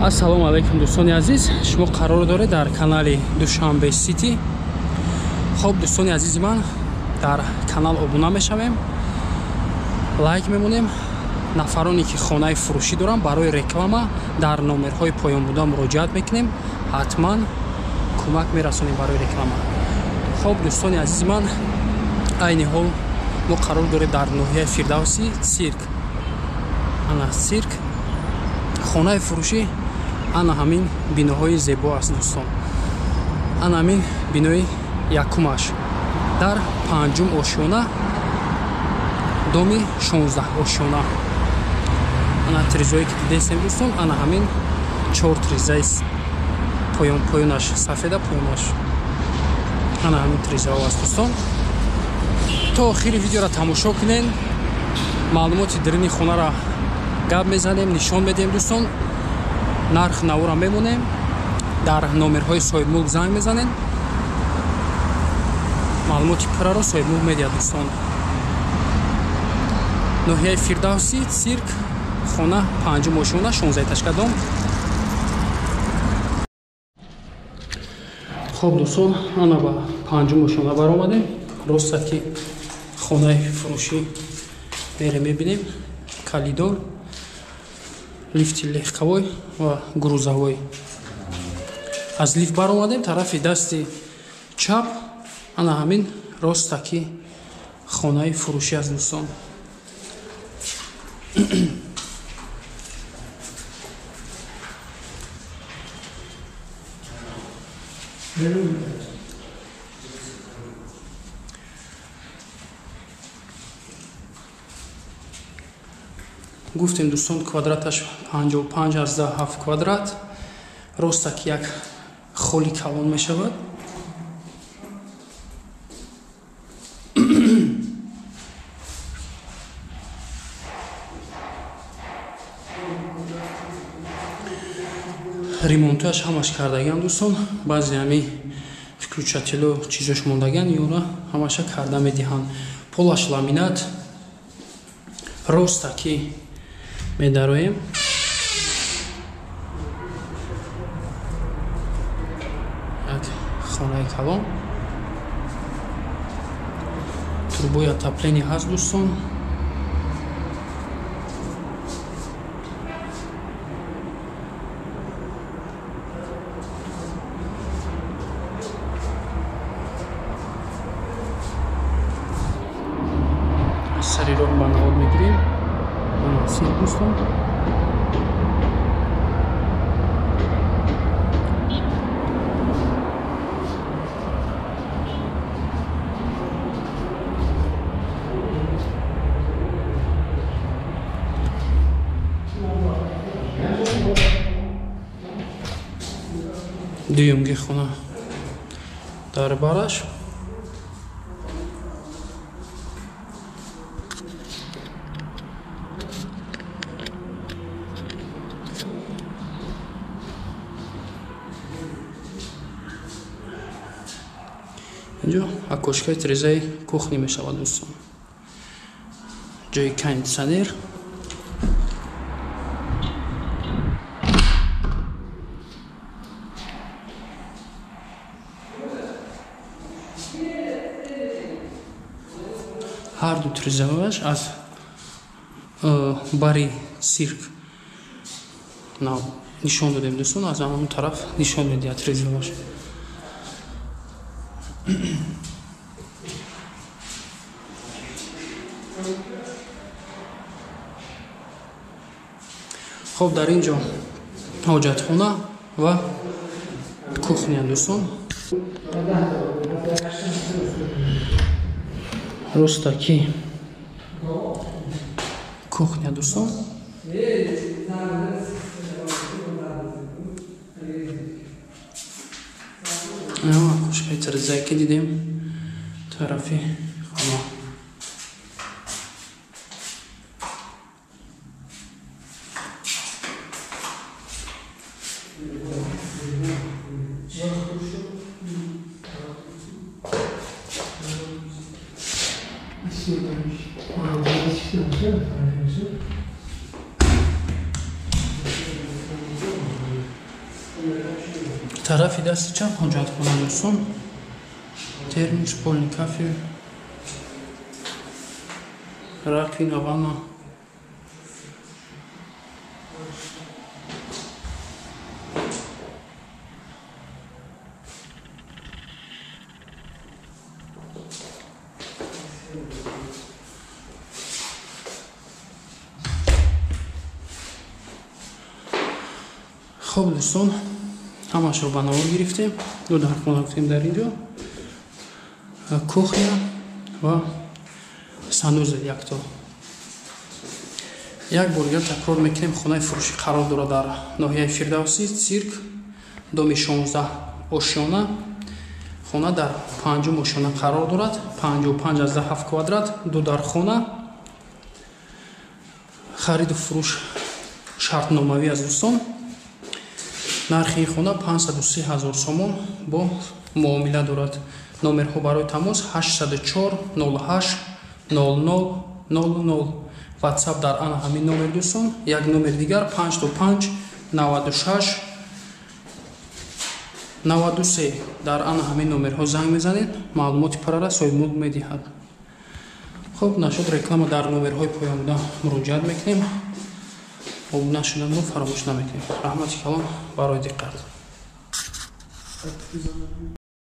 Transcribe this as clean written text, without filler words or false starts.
Ассалому алайкум дӯстони азиз, шумо қарор доред дар канали Душанбе Сити. Хоб дӯстони азизи ман, дар канал обуна мешавем, лайк мемонем. Нафароне ки хонаи фурӯшӣ доранд, барои реклама дар номерҳои поён буда муроҷиат мекунем, ҳатман кӯмак мерасонем барои реклама. Хоб дӯстони азизи ман, айни ҳол мо қарор дорем дар ноҳияи Фирдавсӣ, цирк. Ана цирк, хонаи фурӯшӣ, ана ҳамин биноҳои зебо аст дӯстон. Ана ҳамин бинои якумаш дар панҷум ошёна, доми 16 ошёна. Ана тризое ки дидестем дӯстон, ана ҳамин чор тризаи поён, поёнаш сафеда, поёнаш ана ҳамин тризаҳо аст дӯстон. То охири видеоро тамошо кунен, маълумоти дарини хонаро гап мезанем, нишон медиҳем дӯстон. Нарх навора мемонем, дар номерҳои соҳибмулк занг мезанем, маълумоти пурраро соҳибмулк медиҳад дӯстон. Ноҳияи Фирдавсӣ, цирк, хона панҷум ошёна, 16 этажка дом. Хоб дӯстон, ана ба панҷум ошёна баромадем. Роста ки хонаи фурӯшӣ мерем, мебинем коридор, лифти легковой ва грузовой. Аз лифт баромадем, тарафи дасти чап ана ҳамин роста ки хонаи фурӯшӣ аст дӯстон. Гуфтем дӯстон, квадраташ 55,7 квадрат. Роста ки як холи калон мешавад. Ремонташ ҳамаш кардагиам дӯстон, баъзе ҳами включатело чизош мондагиан, ёра ҳамаша карда медиҳанд. Полаш ламинат. Роста ки медароем, як хонаи калон, трубои отопление ҳаст дӯстон. Сари роҳ ба навод мегирем. Сир дӯстон. Дуюмги хона дар бараш. Инҷо окошкаи трезаи кухни мешавад дӯстон. Ҷои кондитсионер. Ҳар ду трезааш аз бари цирк нишон додем дӯстон, аз ҳамон тараф нишон медиҳад трезааш. Хоб дар ин ҷо ҳоҷатхона ва кухня дӯстон. Роста ки кухня дӯстон. Окошкаи трезае ки дидем тарафи хона. Тарафи дасти чап ҳоҷатхона, дӯстон, термос, полни кафе, раковина, ванна. Хоб, дӯстон, ҳамашро ба навор гирифтем. Ду дархона гуфтем, дар ин ҷо кухня ва санузел якто. Як бор дигар такрор мекунем: хонаи фурӯшӣ қарор дорад дар ноҳияи Фирдавсӣ, Цирк, доми 16, ошёна. Хона дар панҷум ошёна қарор дорад, 55,7 квадрат, ду дархона. Хариду фурӯш шартномавӣ аст, дӯстон. Нархи ин хона 503 ҳазор сомон, бо муомила дорад. Номерҳо барои тамос 804 08 00 00, WhatsApp дар ана ҳамин номер, дӯстон. Як номер дигар 55 96 93. Дар ана ҳамин номерҳо занг мезанед, маълумоти парара соҳибмулк медиҳад. Хуб, нашуд реклама, дар номерҳои поёнбуда муроҷиат мекунем. Обуна шуданро фаромӯш намекунем. Раҳмати калон барои диққат.